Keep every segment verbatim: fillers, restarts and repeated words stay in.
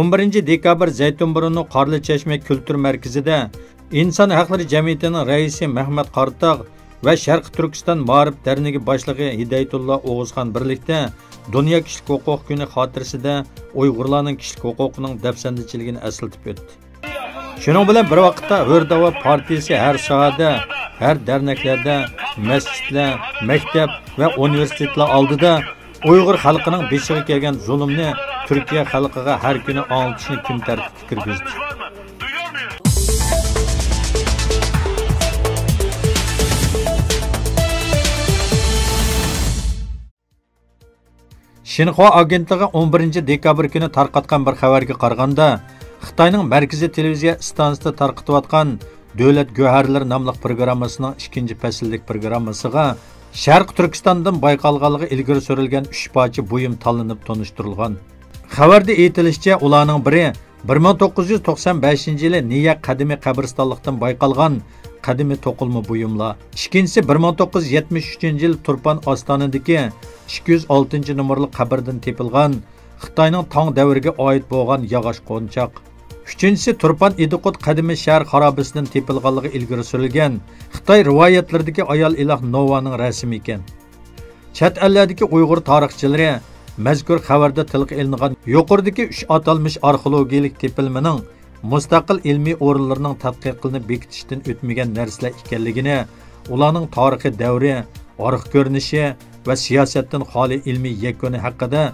ئون بىرىنچى دېكابىر زەيتۇنبۇرۇننىڭ قارلى چەشمە كۈلتۈر مەركىزىدە ئىنسان ھەقلىرى جەمئىيىتىنىڭ رەئىسى مەھمەت قاراتاغ ۋە شەرقىي تۈركىستان مائارىپ دەرنىكى باشلىقى ھىدايەتۇللا ئوغۇزخان بىرلىكتە دۇنيا كىشىلىك ھوقۇق كۈنى خاتىرىسىدە ئۇيغۇرلارنىڭ كىشىلىك ھوقۇقىنىڭ دەپسەندىچىلىكىنى ئەسلىتىپ ئۆتتى. شۇنىڭ بىلەن بىر ۋاقىتتا، ھۆر داۋا پارتىيىسى ھەر ساھەدە، ھەر دەرنەكلەردە، مەسچىتلەر، مەكتەپ ۋە ئۇنىۋېرسىتېتلار ئالدىدا ئۇيغۇر خەلقىنىڭ بېشىغا كەلگەن زۇلۇمنى تۈركىيە خەلقىگە ھەر كۈنى ئاڭلىتىشنى كۈن تەرتىپكە كىرگۈزدى. شىنخۇا ئاگېنتلىقى ئون بىرىنچى دېكابىر كۈنى تارقاتقان بىر خەۋەرگە قارىغاندا، خىتاينىڭ مەركىزىي تېلېۋىزىيە ئىستانسىسىدا تارقىتىۋاتقان دۆلەت گۆھەرلىرى ناملىق پروگراممىسىنىڭ ئىككىنچى پەسىللىك پروگراممىسىغا شەرقىي تۈركىستاندىن بايقالغانلىقى ئىلگىرى سۈرۈلگەن ئۈچ پارچە بۇيۇم تاللىنىپ تونۇشتۇرۇلغان. خەۋەردە ئېيتىلىشىچە، ئۇلارنىڭ بىرى بىر مىڭ توققۇز يۈز توقسان بەشىنچى يىلى نىيە قەدىمىي قەبرىستانلىقتىن بايقالغان قەدىمىي توقۇلما بۇيۇملار. ئىككىنچىسى بىر مىڭ توققۇز يۈز يەتمىش ئۈچىنچى يىلى تۇرپان ئاستانىدىكى ئىككى يۈز ئالتىنچى نومۇرلۇق قەبرىدىن تېپىلغان خىتاينىڭ تاڭ دەۋرىگە ئائىت بولغان ياغاچ قونچاق. ئۈچىنچىسى تۇرپان ئىدىقۇت قەدىمىي شەھەر خارابىسىدىن تېپىلغانلىقى ئىلگىرى سۈرۈلگەن خىتاي رىۋايەتلىرىدىكى ئايال ئىلاھ نوۋانىڭ رەسىمى ئىكەن. چەت ئەللەردىكى ئۇيغۇر تارىخچىلىرى مەزكۇر خەۋەردە تىلغا ئېلىنغان يۇقىرىدىكى ئۈچ ئاتالمىش ئارخېئولوگىيىلىك تېپىلمىنىڭ مۇستەقىل ئىلمىي ئورۇنلىرىنىڭ تەتقىق قىلىنىپ بېكىتىشتىن ئۆتمىگەن نەرسىلەر ئىكەنلىكىنى، ئۇلارنىڭ تارىخىي دەۋرى، ئارقا كۆرۈنۈشى ۋە سىياسەتتىن خالىي ئىلمىي يەكۈنى ھەققىدە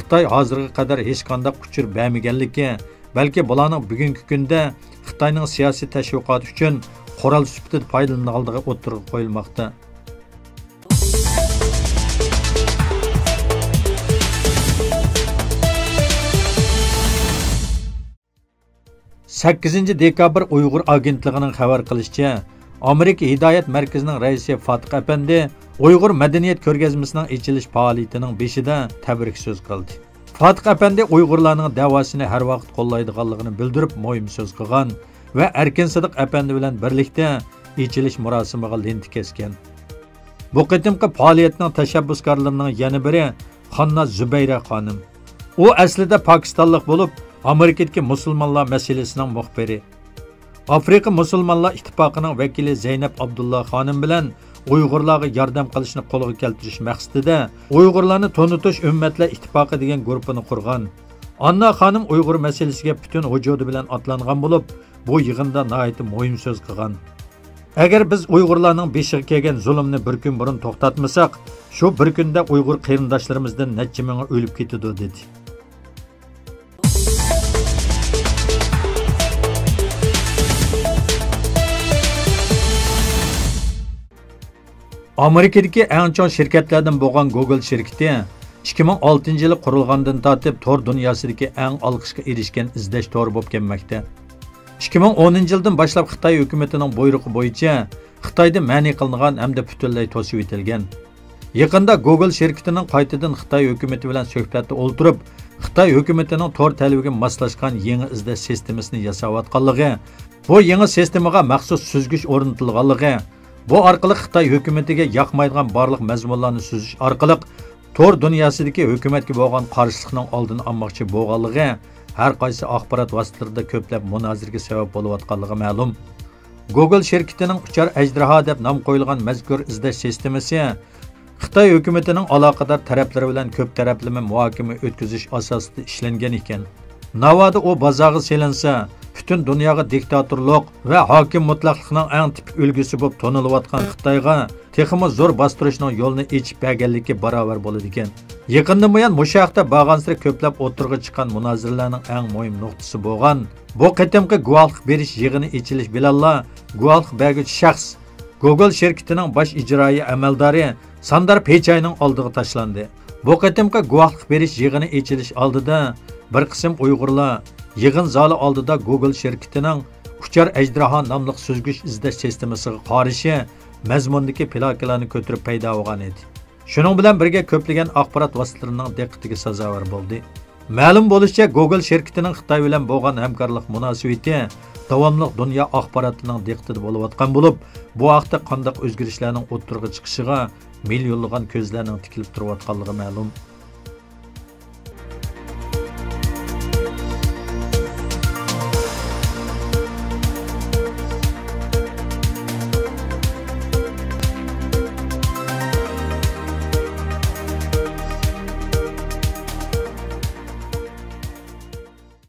خىتاي ھازىرغا قەدەر ھېچقانداق ئۇچۇر بەرمىگەنلىكى، بەلكى بۇلارنىڭ بۈگۈنكى كۈندە خىتاينىڭ سىياسىي تەشۋىقاتى ئۈچۈن قورال سۈپىتىدە پايدىلىنىدىغانلىقى ئوتتۇرىغا قويۇلماقتا. سەككىزىنچى دېكابىر ئۇيغۇر ئاگېنتلىقىنىڭ خەۋەر قىلىشىچە، ئامېرىكا ھىدايەت مەركىزىنىڭ رەئىسى فاتىق ئەپەندى ئۇيغۇر مەدەنىيەت كۆرگەزمىسىنىڭ ئېچىلىش پائالىيىتىنىڭ بېشىدا تەبرىك سۆز قىلدى. فاتىق ئەپەندى ئۇيغۇرلارنىڭ دەۋاسىنى ھەر ۋاقىت قوللايدىغانلىقىنى بىلدۈرۈپ، مۇھىم سۆز قىلغان ۋە ئەركىن سىدىق ئەپەندى بىلەن بىرلىكتە ئېچىلىش مۇراسىمىغا لېنتا كەسكەن. بۇ قېتىمقى پائالىيەتنىڭ تەشەببۇسكارلىرىنىڭ يەنە بىرى خانناز زۇبەيرە خانىم. ئۇ ئەسلىدە پاكىستانلىق بولۇپ، ئامېرىكىدىكى مۇسۇلمانلار مەسىلىسىنىڭ مۇخبىرى. ئافرىقا مۇسۇلمانلار ئىتتىپاقىنىڭ ۋەكىلى زەينەپ ئابدۇللا خانىم بىلەن ئۇيغۇرلارغا ياردەم قىلىشنى قولغا كەلتۈرۈش مەقسىتىدە ئۇيغۇرلارنى تونۇتۇش ئۈممەتلەر ئىتتىپاقى دېگەن گۇرۇپپىنى قۇرغان. ئاننا خانىم ئۇيغۇر مەسىلىسىگە پۈتۈن ۋۇجۇدى بىلەن ئاتلانغان بولۇپ، بۇ يىغىندا ناھايىتى مۇھىم سۆز قىلغان. ئەگەر بىز ئۇيغۇرلارنىڭ بېشىغا كەلگەن زۇلۇمنى بىر كۈن بۇرۇن توختاتمىساق، شۇ بىر كۈندە ئۇيغۇر قېرىنداشلىرىمىزدىن نەچچە مىڭى ئۆلۈپ كېتىدۇ، دېدى. ئامېرىكىدىكى ئەڭ چوڭ شىركەتلەردىن بولغان گوگل شىركىتى ئىككى مىڭ ئالتىنچى يىلى قۇرۇلغاندىن تارتىپ تور دۇنياسىدىكى ئەڭ ئالقىشقا ئېرىشكەن ئىزدەش تورى بولۇپ كەلمەكتە. ئىككى مىڭ ئونىنچى يىلدىن باشلاپ خىتاي ھۆكۈمىتىنىڭ بۇيرۇقى بويىچە خىتايدا مەنئى قىلىنغان ھەمدە پۈتۈنلەي توسۇۋېتىلگەن. يېقىندا گوگل شىركىتىنىڭ قايتىدىن خىتاي ھۆكۈمىتى بىلەن سۆھبەتتە ئولتۇرۇپ، خىتاي ھۆكۈمىتىنىڭ تور تەلىپىگە ماسلاشقان يېڭى ئىزدەش سىستېمىسىنى ياساۋاتقانلىقى، بۇ يېڭى سىستېمىغا مەخسۇس سۈزگۈچ ئورنىتىلغانلىقى، بۇ ئارقىلىق خىتاي ھۆكۈمىتىگە ياقمايدىغان بارلىق مەزمۇنلارنى سۈزۈش ئارقىلىق تور دۇنياسىدىكى ھۆكۈمەتكە بولغان قارشىلىقنىڭ ئالدىنى ئالماقچى بولغانلىقى ھەر قايسى ئاخبارات ۋاسىتىلىرىدا كۆپلەپ مۇنازىرىگە سەۋەب بولۇۋاتقانلىقى مەلۇم. گوگل شىركىتىنىڭ ئۇچار ئەجدىھا دەپ نام قويۇلغان مەزكۇر ئىزدەش سىستېمىسى خىتاي ھۆكۈمىتىنىڭ ئالاقىدار تەرەپلىرى بىلەن كۆپ تەرەپلىمە مۇھاكىمە ئۆتكۈزۈش ئاساسىدا ئىشلەنگەن ئىكەن. ناۋادا ئۇ بازارغا سېلىنسا، پۈتۈن دۇنياغا دىكتاتورلۇق ۋە ھاكىم مۇتلەقلىقنىڭ ئەڭ تىپىك ئۈلگىسى بولۇپ تونۇلۇۋاتقان خىتايغا تېخىمۇ زور باستۇرۇشنىڭ يولىنى ئېچىپ بەرگەنلىكى باراۋەر بولىدىكەن. يېقىندىن بۇيان مۇشۇ ھەقتە بارغانسېرى كۆپلەپ ئوتتۇرىغا چىققان مۇنازىرىلەرنىڭ ئەڭ مۇھىم نۇقتىسى بولغان بۇ قېتىمقى گۇۋاھلىق بېرىش يىغىنى ئېچىلىش بىلەنلا گۇۋاھلىق بەرگۈچى شەخس، گوگل شىركىتىنىڭ باش ئىجرائىي ئەمەلدارى ساندار پىچاينىڭ ئالدىغا تاشلاندى. بۇ قېتىمقى گۇۋاھلىق بېرىش يىغىنى ئېچىلىش ئالدىدا بىر قىسىم ئۇيغۇرلار يىغىن زالى ئالدىدا گوگل شىركىتىنىڭ ئۇچار ئەجدىھا ناملىق سۈزگۈچ ئىزدەش سىستېمىسىغا قارشى مەزمۇندىكى پلاكىلارنى كۆتۈرۈپ پەيدا بولغان ئىدى. شۇنىڭ بىلەن بىرگە كۆپلىگەن ئاخبارات ۋاسىتىلىرىنىڭ دىققىتىگە سازاۋەر بولدى. مەلۇم بولۇشىچە، گوگل شىركىتىنىڭ خىتاي بىلەن بولغان ھەمكارلىق مۇناسىۋىتى داۋاملىق دۇنيا ئاخباراتىنىڭ دىققىتىدە بولۇۋاتقان بولۇپ، بۇ ھەقتە قانداق ئۆزگىرىشلەرنىڭ ئوتتۇرىغا چىقىشىغا مىليونلىغان كۆزلەرنىڭ تىكىلىپ تۇرۇۋاتقانلىقى مەلۇم.